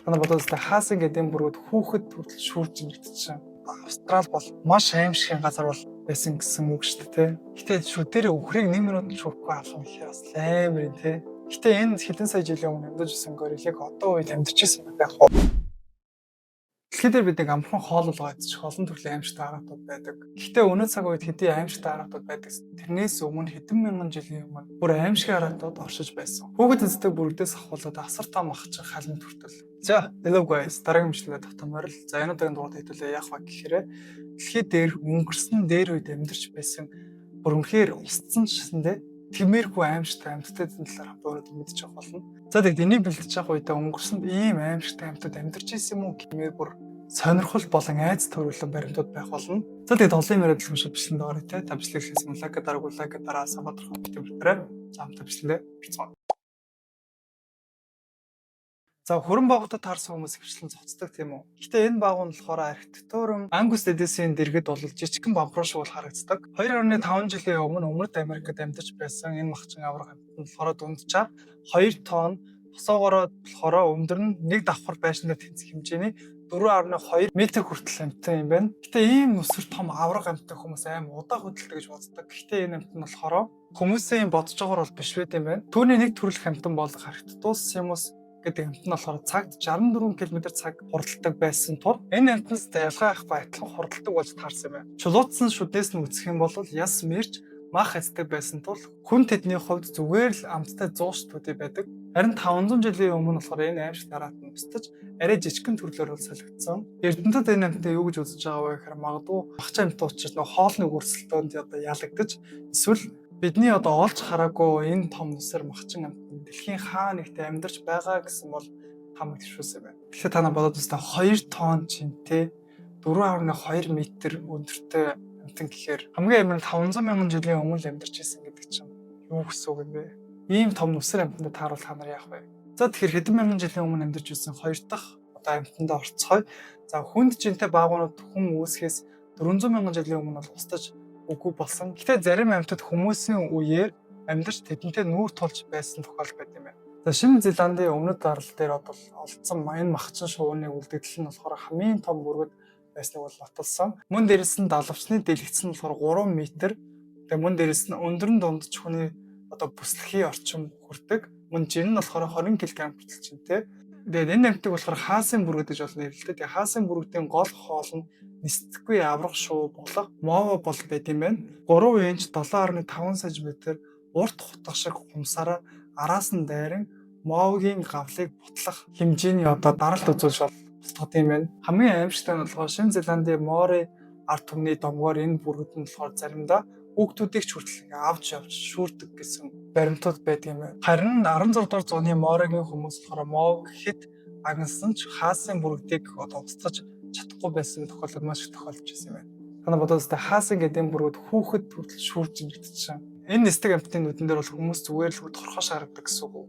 Танаа бодоод үзтээ, хаасан гэдэг энэ бүрүүд хүүхэд хүртэл шүүрж ингэдэж. Австрал бол маш аимшигын газар бол байсан гэсэн үг шүү дээ, тэ. Гэтэ шүдээр үхрийг 1 минут шүүхгүй алгана гэхээр бас амар юм, тэ. Гэтэ энэ хэдэн сая жилийн өмнө амьдарч ирсэн гориллыг одоо үед амьдарч ирсэн байх уу? Дэлхий дээр бид нэг амархан хоол болгоо идчих олон төрлийн аимшигтай араатууд байдаг. Гэхдээ өнөө цаг үед хэдий аимшигтай араатууд байдаг. Тэрнээс өмнө хэдэн мянган жилийн өмнө бүр аимшиг араатууд оршиж байсан. Хүүхэд эздэг бүрэгдээс ахуулаад асар том махчин халимт хүртэл. За, hello guys. Дараагийн бичлэгээ тавтан морил. За, энэ удаагийн дугаард хэдүүлээ яах вэ гэхээр дэлхий дээр өнгөрсөн дээр үед амьдарч байсан бүр үнэхээр устсан ч гэсэндээ тиймэрхүү аимшигтай амьтдын талаар хамт өнөөдөр мэдчих болно. За, тэгэд энийг бэлтэж явах үедээ өнгөрсөнд ийм аимшигтай амьтад амьдарч ирсэн юм уу гэмээр бүр сонирхол болон айц төрүүлэн баримтууд байх болно. За, тэгээд олон юм яриад дэлгэмшил бичлэгэнд орё, те. Та бичлэг хийсэн like дараагүй, like дараа самбадрах битгий. За, хамт бичлэгэндээ орцгоо. За, хүрэн багуудад таарсан хүмүүс ихэвчлэн цоцдог, тийм үү? Гэхдээ энэ багуу нь болохоор архитектурын Ангус Дэдесийн дэргэд бол жижигхэн бавгруу шиг бол харагддаг. 2.5 жилийн өмнө Өмнөд Америкт амьдарч байсан энэ махчин аварга амьтан нь болохоор дунджаар 2 тонн, тосоогоороо болохоор өндөр нь нэг давхар байшиндаа тэнцэх хэмжээний 4.2 м хүртэл амьтан юм байна. Гэтэ ийм нүсэр том аварга амьтан хүмүүс аим удаа хөдөлдөг гэж боддог. Гэхдээ энэ амьтан нь болохоор хүмүүсийн бодож байгаагаар бол биш байт юм байна. Түүний нэг төрөлх амьтан болох Arctodus simus гэдэг амьтан нь болохоор цагт 64 км цаг хурдалдаг байсан тул энэ амьтнаас ялгаа байхгүй адилхан хурдалдаг болж таарсан юм байна. Чулуутсан шүдээс нь үзэх юм бол яс мэрч мах эздэг байсан тул хүн тэдний хувьд зүгээр л амттай зууш төдий байдаг. Харин 500 жилийн өмнө болохоор энэ аимшиг дараат нь устж, арай жижигхэн төрлөөр бол солигдсон. Эрдэмтэд энэ амьтныг юу гэж үзэж байгаа вэ гэхээр магадгүй багч амьтан учраас нөгөө хоолны өрсөлдөөнд одоо ялагдаж, эсвэл бидний одоо олж хараагүй энэ том нүсэр махчин амьтан дэлхийн хаа нэгтээ амьдарч байгаа гэсэн бол хамаг төвшүүлсэн байна. Тэгэхээр та нар бодоод үзтээ, 2 тонн жинтэй, 4.2 м өндөртэй амьтан гэхээр хамгийн амар нь 500 мянган жилийн өмнө л амьдарч ирсэн гэдэг чинь юу гэсэн үг юм бэ? Ийм том нүсэр амьтанд тааруул та нар яах вэ? За, тэгэхээр хэдэн мянган жилийн өмнө амьдарч ирсэн хоёр дахь одоо амьтандаа орцгоё. За, хүнд жинтэй баагуунууд хүн үүсгэхээс 400 мянган жилийн өмнө бол устж үгүй болсон. Гэтэ зарим амьтад хүмүүсийн үеэр амьдарч тэдэнтэй нүүр тулж байсан тохиолдол байт юм байна. За, Шинэ Зеландын өмнөд арал дээр одоо олдсон энэ махчин шувууны үлдэгдэл нь болохоор хамгийн том бүргэд байсныг бол нотолсон. Мөн дээрэс нь далавчны дэлгэц нь болохоор 3 м. Тэгээ мөн дээрэс нь өндөр нь дундч хүний одоо бүслэхийн орчим хүрдэг. Мөн жин нь болохоор 20 кг хүртэл жинтэй. Тэгээд энэ амьтыг болохоор хаасын бүргэд гэж бол нэрлэдэг. Тэгээ хаасын бүргэдийн гол хоол нь нисдэхгүй аварга шувуу болох моова бол байд юм байна. 3 инч, 7.5 см урт хутга шиг хумсаараа араас нь дайран моовгийн гавлыг бутлах хэмжээний одоо даралт үзүүлж бол бусдад юм байна. Хамгийн аимшигтай нь болохоор Шинэ Зеландын Мори ард түмний домгоор энэ бүргэд нь болохоор заримдаа хүүхдүүдийг ч хүртэл ингээ авч явж шүүрдэг гэсэн баримтууд байдаг юм байна. Харин 16 дугаар зууны Моригийн хүмүүс болохоор моов гэхэд агнасан ч хаасын бүргэдийг одоо устгаж чадахгүй байсан тохиолдол маш их тохиолдож байсан юм байна. Та нар бодоод үзтээ, хаасан гэдэг энэ бүргэд хүүхэд хүртэл шүүрж ингэдэж. Энэ нисдэг амьтны нүдэн дээр бол хүмүүс зүгээр л торхоо шаардаг гэсэн үг үү?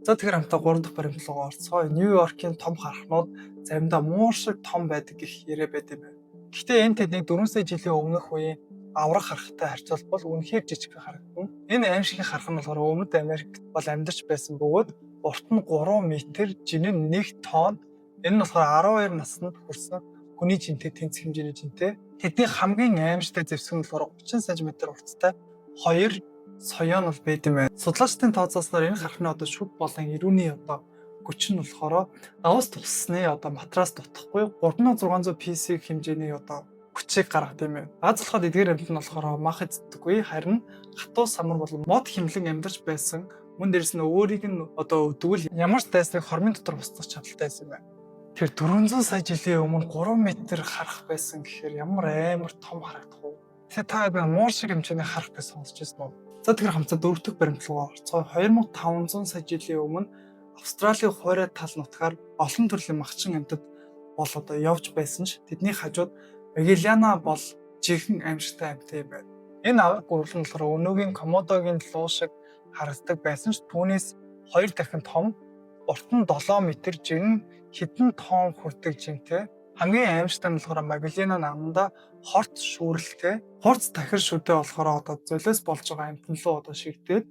За, тэгэхээр хамтаа 3 дахь баримт руугаа орцгоё. Нью-Йоркийн том хархнууд заримдаа муур шиг том байдаг гэх яриа байт юм байна. Гэхдээ энэ тэднийг 4 сая жилийн өмнөх үеийн аврах харахтай харьцуулбал үнэхээр жижигхэн харагдана. Энэ аимшигын харах нь болохоор Өмнөд Америкт бол амьдарч байсан бөгөөд урт нь 3 м, жин нь 1 тонн. Энэ нь болохоор 12 наснд хүрсэн хүний жинтэй тэнцэх хэмжээний жинтэй. Тэдний хамгийн аимшигтай зэвсэг нь болохоор 30 см урттай хоёр соёон бол байд юм байна. Судлаачдын тооцоолсноор энэ хархны одоо шүд болон эрүүний одоо хүч нь болохоор давс тусны одоо матрас дутахгүй 3600 PC хэмжээний одоо хүчийг гаргадаг юм байна. Аз болоход эдгээр амьтан нь болохоор мах эздэггүй, харин хатуу самар болон мод химлэн амьдарч байсан. Мөн дээрэс нь өөрийг нь одоо өдгөл ямар ч дайсныг хормын дотор устгах чадaltaй байсан юм байна. Тэр 400 сая жилийн өмнө 3 м харах байсан гэхээр ямар амар том харагдах вэ? Тэгэхээр та би муур шиг хэмжээний харах гэж сонсч байсан уу? За, тэгэхээр хамтдаа дөрөв дэх баримт руугаа орцгоё. 2500 сая жилийн өмнө Австралийн хуурай тал нутгаар олон төрлийн махчин амьтад бол одоо явж байсан ч тэдний хажууд Мегелиана бол жинхэнэ аимшигтай амьтан юм байна. Энэ аварга гурвал нь болохоор өнөөгийн Комодогийн луу шиг харагддаг байсан ч түүнээс хоёр дахин том, урт нь 7 м, жин нь хэдэн тонн хүрдэг жинтэй. Хамгийн аимшигтай нь болохоор Магеллана амандаа хорт шүүрэлтэй. Хурц тахир шүдэ болохоор одоо золиос болж байгаа амьтан руу одоо шигдээд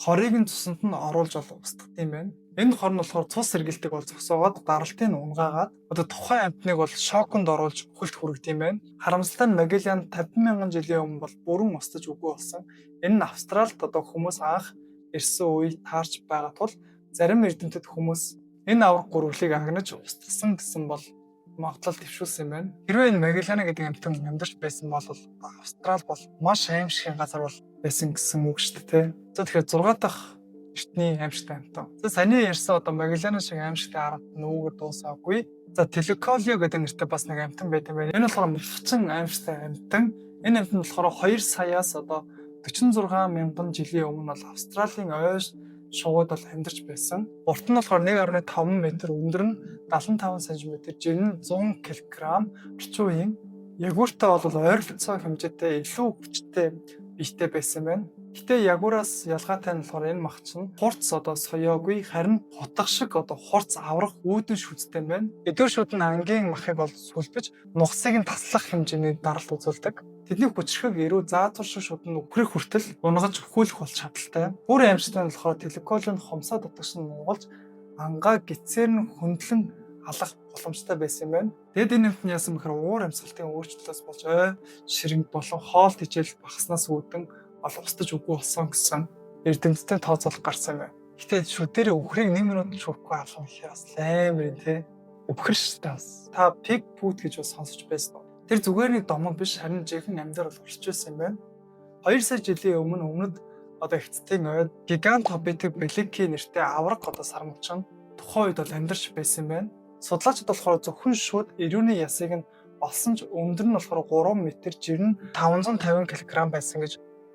Хорыг нь цусанд нь оруулж бол устгах юм байна. Энэ хор нь болохоор цус сэргэлдэг бол зогсоогоод даралтыг нь унгаагаад одоо тухайн амьтныг бол шоконд оруулж хөлт хүргэдэг юм байна. Харамсалтай нь Магеллан 50 мянган жилийн өмнө бол бүрэн устж үгүй болсон. Энэ нь Австралид одоо хүмүүс анх ирсэн үе таарч байгаа тул зарим эрдэмтэд хүмүүс энэ аварга гүрвлийг агнаж устгасан гэсэн бол магадлал дэвшүүлсэн юм байна. Хэрвээ энэ Магеллана гэдэг амьтан амьдарч байсан бол Австрал бол маш аимшигын газар бол байсан гэсэн үг шүү дээ. За, тэгэхээр 6 дахь эртний аимшигтай амьтан. За, саяны ярьсан одоо Магеллана шиг аимшигтай арга нүүгээр дуусаагүй. За, Телеколио гэдэг нэртэй бас нэг амьтан байдаг юм байна. Энэ болохоор мулхчин аимшигтай амьтан. Энэ амьтан болохоор 2 саяас одоо 46 мянган жилийн өмнө бол Австралийн ой шувууд бол амьдарч байсан. Урт нь болохоор 1.5 м, өндөр нь 75 см, жин нь 100 кг, орчин үеийн ягуартай бол ойролцоо хэмжээтэй илүү хүчтэй биетэй байсан байна. Гэтэ ягуараас ялгаатай нь болохоор энэ махч нь хурц одоо соёогүй, харин хутга шиг одоо хурц аврах үүдэн шүдтэй юм байна. Эдгээр шүд нь ангийн махыг бол сүлбэж нугасыг нь таслах хэмжээний даралт үзүүлдэг. Тэдний хүчрхэг эрүү заазур шиг шуд нь үхрэх хүртэл унгаж өхүүлэх бол чадaltaй. Бүр аимшигтай нь болохоор телеколын хомсоо дотогш нь нугалж ангаа гисээр нь хөндлөн алах боломжтой байсан юм байна. Тэгэд энэ юмт нь яасан бэхээр уур амьсгалтын өөрчлөлтөөс болж ой ширэнг болон хоол тэжээл багаснаас үүдэн бол устж үгүй болсон гэсэн эрдэмтдийн тооцоолол гарсан юм байна. Гэтэ шүдээр үхрийг 1 минут шүрэхгүй алах юм бас амар юм те. Үхэр шүү дээ бас. Та pig foot гэж бас сонсож байсан уу? Тэр зүгээр нэг домог биш, харин жинхэнэ амьдар бол орч байсан юм байна. 2 сая жилийн өмнө өмнөд одоо Хятадын ойд Гигантопитек белики нэртэй авраг одоо сармагч нь тухайн үед бол амьдарч байсан юм байна. Судлаачид болохоор зөвхөн шүд эрүүний ясыг нь олсон ч өндөр нь болохоор 3 м, жир нь 550 кг байсан гэж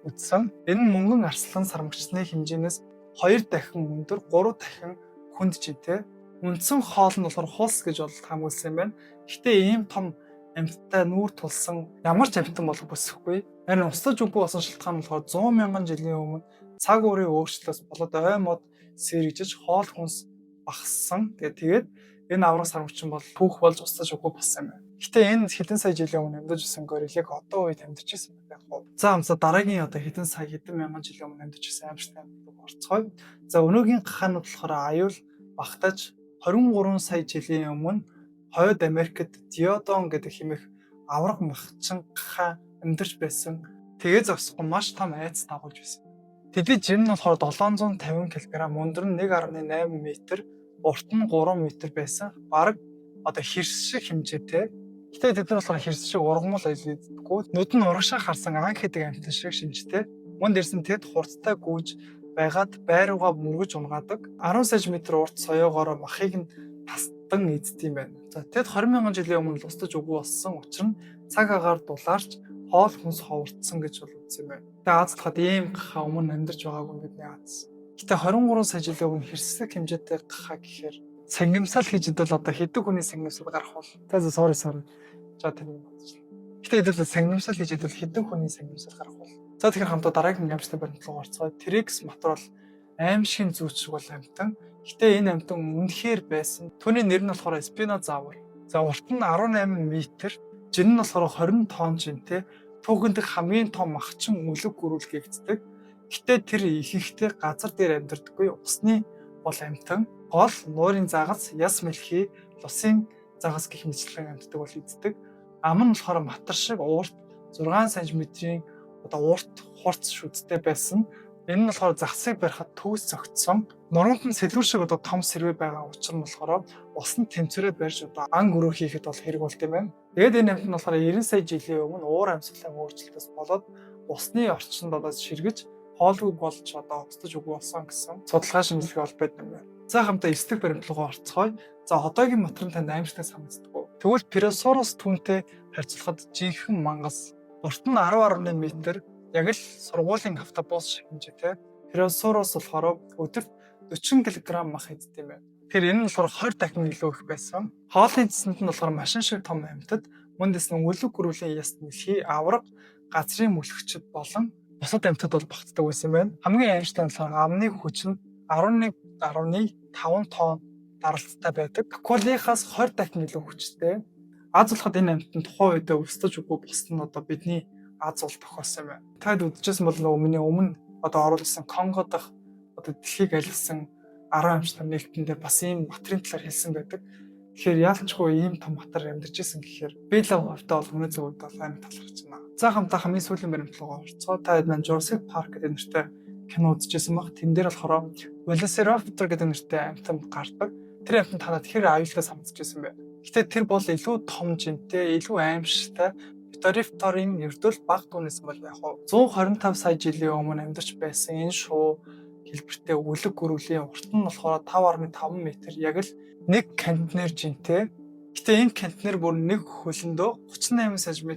үзсэн. Энэ нь мөнгөн арслан сармагчны хэмжээнээс 2 дахин өндөр, 3 дахин хүнд жинтэй. Үндсэн хоол нь болохоор хулс гэж бол таамагласан юм байна. Гэхдээ ийм том амьттай нүүр тулсан ямар ч амьтан болох бүсэхгүй. Харин устж үгүй болсон шалтгаан нь болохоор 100 мянган жилийн өмнө цаг уурын өөрчлөлтөөс болоод ой мод сэргижиж хоол хүнс багассан. Тэгээд энэ авраг сармагчин бол түүх болж устж үгүй болсон юм байна. Гэтэ энэ хэдэн сая жилийн өмнө амьдарч ирсэн гориллыг одоо үед амьдарч ирсэн байх уу? За, амсаа дараагийн одоо хэдэн сая, хэдэн мянган жилийн өмнө амьдарч ирсэн аимшигтай амьтад орцгоё. За, өнөөгийн гахаанууд болохоор аюул багтаж 23 сая жилийн өмнө Хойд Америкт Диодон гэдэг хэмээх авраг махчин гахаа амьдарч байсан. Тэгээ зогсохгүй маш том айц дагуулж байсан. Тэдний жин нь болохоор 750 кг, өндөр нь 1.8 м, урт нь 3 м байсан. Бараг одоо хирс шиг хэмжээтэй. Гэтэ тэд нар болохоор хирс шиг ургамал аялдаггүй. Нүд нь урагшаа харсан ан гэдэг амьтан шиг шинжтэй. Мөн дээрсэн тэд хурдтай гүйж байгаад байрууга мөргөж унгаадаг. 10 см урт соёогоороо махыг нь тастан эздэг юм байна. За, тэд 20 мянган жилийн өмнө устж үгүй болсон. Учир нь цаг агаар дулаарч хоол хүнс ховордсон гэж бол үзсэн юм байна. Тэгээ Аз талхад ийм гахаа өмнө амьдарч байгаагүй бидний Аз. Гэтэ 23 сая жилийн өмнө хэрсэг хэмжээтэй гахаа гэхээр сангимсал хийж идвэл одоо хэдэн хүний сангимсал гарах бол. За, sorry, sorry. За, тэр юм бодчихлаа. Гэтэ хэдүүл сангимсал хийж идвэл хэдэн хүний сангимсал гарах бол. За, тэгэхээр хамтаа дараагийн аимшигтай баримт руу орцгоё. T-Rex матар бол аимшигын зүйч шиг бол амьтан. Гэтэ энэ амьтан үнэхээр байсан. Түүний нэр нь болохоор Спинозавр. За, урт нь 18 м, жин нь болохоор 20 тонн жинтэй. Түүхэн дэх хамгийн том махчин үлэг гөрүүл гэгддэг. Гэтэ тэр ихэнхдээ газар дээр амьдардаггүй, усны бол амьтан. Гол нуурын загас, яс мэлхий, лусын загас гэх мэтчлэн амьтдаг бол эздэг. Ам нь болохоор матар шиг уурт 6 см-ийн одоо урт хурц шүдтэй байсан. Энэ нь болохоор загсыг барихад төгс зөгцсөн. Нуруунд нь сэлүүр шиг одоо том сэрвэ байгаа учир нь болохоор усанд тэмцвэрээ барьж одоо ан гөрөө хийхэд бол хэрэг болт юм байна. Тэгээд энэ амьтан нь болохоор 90 сая жилийн өмнө уур амьсгалын өөрчлөлтөөс болоод усны орчинд одоо ширгэж хоолгүй болж одоо устж үгүй болсон гэсэн судалгаа шинжилгээ бол байдаг юм байна. За, хамтаа эсдэг баримт руугаа орцгоё. За, одоогийн матар нь танд аимшигтай санагддаг уу? Тэгвэл Пиросорус түүнтэй харьцуулахад жинхэнэ мангас. Урт нь 10.1 м, яг л сургуулийн автобус шиг хэмжээтэй. Пиросорус болохоор өдөрт 40 кг мах иддэг юм байна. Тэгэхээр энэ нь болохоор 20 дахин илүү их байсан. Хоолны цэсэнд нь болохоор машин шиг том амьтад, мөн дэс нь үлэг гөрүүлийн яст мэлхий, авраг, газрын мөлхөчд болон бусад амьтад бол багтдаг байсан юм байна. Хамгийн аимшигтай нь болохоор амны хүч нь 11.5 тонн даралттай байдаг. Коколихаас 20 дахин илүү хүчтэй. Аз болоход энэ амьтан тухайн үедээ устж үгүй болсон нь одоо бидний аз бол тохиолсон юм байна. Таад үдчихсэн бол нөгөө миний өмнө одоо оруулсан Конго дахь одоо дэлхийг аялсан 10 амьтан нээлтэн дээр бас ийм батрын талаар хэлсэн байдаг. Тэгэхээр яалтчгүй ийм том батар амьдарч исэн гэхээр би л хувьдаа бол өмнө зөв үед бол амар талархаж байна. За, хамтаа хамгийн сүүлийн баримт руугаа орцгоо. Та хэд маань Jurassic Park гэдэг нэртэй кино үзчихсэн баг. Тэн дээр болохоор Velociraptor гэдэг нэртэй амьтан гардаг. Тэр амьтан танад хэр аюултай санагдчихсан бэ? Гэтэ тэр бол илүү том жинтэй, илүү аимшигтай. Utahraptor-ын ердөө л баг дүүнээс бол яг хуу 125 сая жилийн өмнө амьдарч байсан энэ шуу хэлбэртэй үлэг гөрвлийн урт нь болохоор 5.5 м, яг л нэг контейнер жинтэй. Гэтэ энэ контейнер бүр нэг хөлөндөө 38 см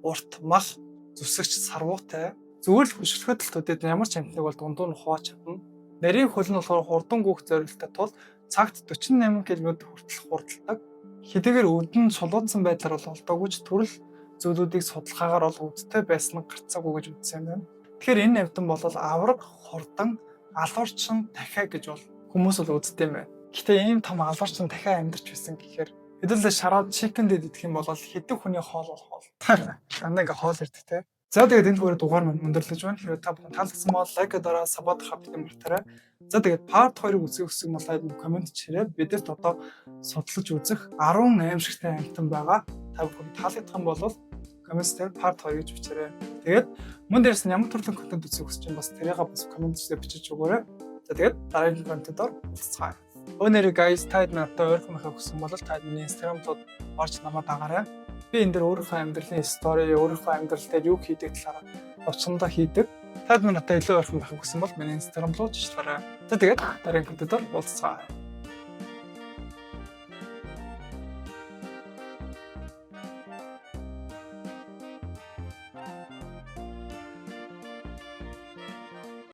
урт мах зүсэгч сарвуутай. Зүгээр л хөшөглөхөд л төдийд ямар ч амьтныг бол дундуур нь хувааж чадна. Нарийн хөл нь болохоор хурдан гүйх зорилттой тул цагт 48 км хүртэл хурдалдаг. Хэдийгээр өвдөн сулуудсан байдлаар бол олдоогүй ч төрөл зүйлүүдийг судалгаагаар бол өвдтэй байсан нь гарцаагүй гэж үзсэн юм байна. Тэгэхээр энэ амьтан бол авраг, хурдан, алуурчин дахиа гэж бол хүмүүс бол үздэг юм байна. Гэтэ ийм том алуурчин дахиа амьдарч байсан гэхээр хэдүүлээ шараад chicken dead идэх юм бол хэдэн хүний хоол бол хоол. Дандаа ингээ хоол ирдэг те. За, тэгээд энэ зүгээр дугаар маань өндөрлөж байна. Хэрвээ та бүхэн таалагдсан бол like дараа, sub дарахаа битгий мартаарай. За, тэгээд part 2-ыг үзэх хүсэх бол comment чирээ. Бидэрт одоо судлаж үзэх 10 аимшигтай амьтан байгаа. Та бүхэн таалагдах юм бол comment дээр part 2 гэж бичээрэй. Тэгээд мөн дээрс нь ямар төрлийн контент үзэх хүсэж байна, бас тэрийг бас comment дээр бичиж өгөөрэй. За, тэгээд дараагийн контентоор уулзцгаая. Өнөөдөр guys, та надтай ойрхон байхыг хүссэн бол та миний Instagram руу орж намайг дагаарай. Би энэ дээр өөрийнхөө амьдралын story, өөрийнхөө амьдрал дээр юу хийдэг талаар очиндоо хийдэг. Та надтай илүү ойрхон байхыг хүссэн бол миний Instagram руу жичлаарай. За, тэгээд дараагийн контентоор уулзцгаая.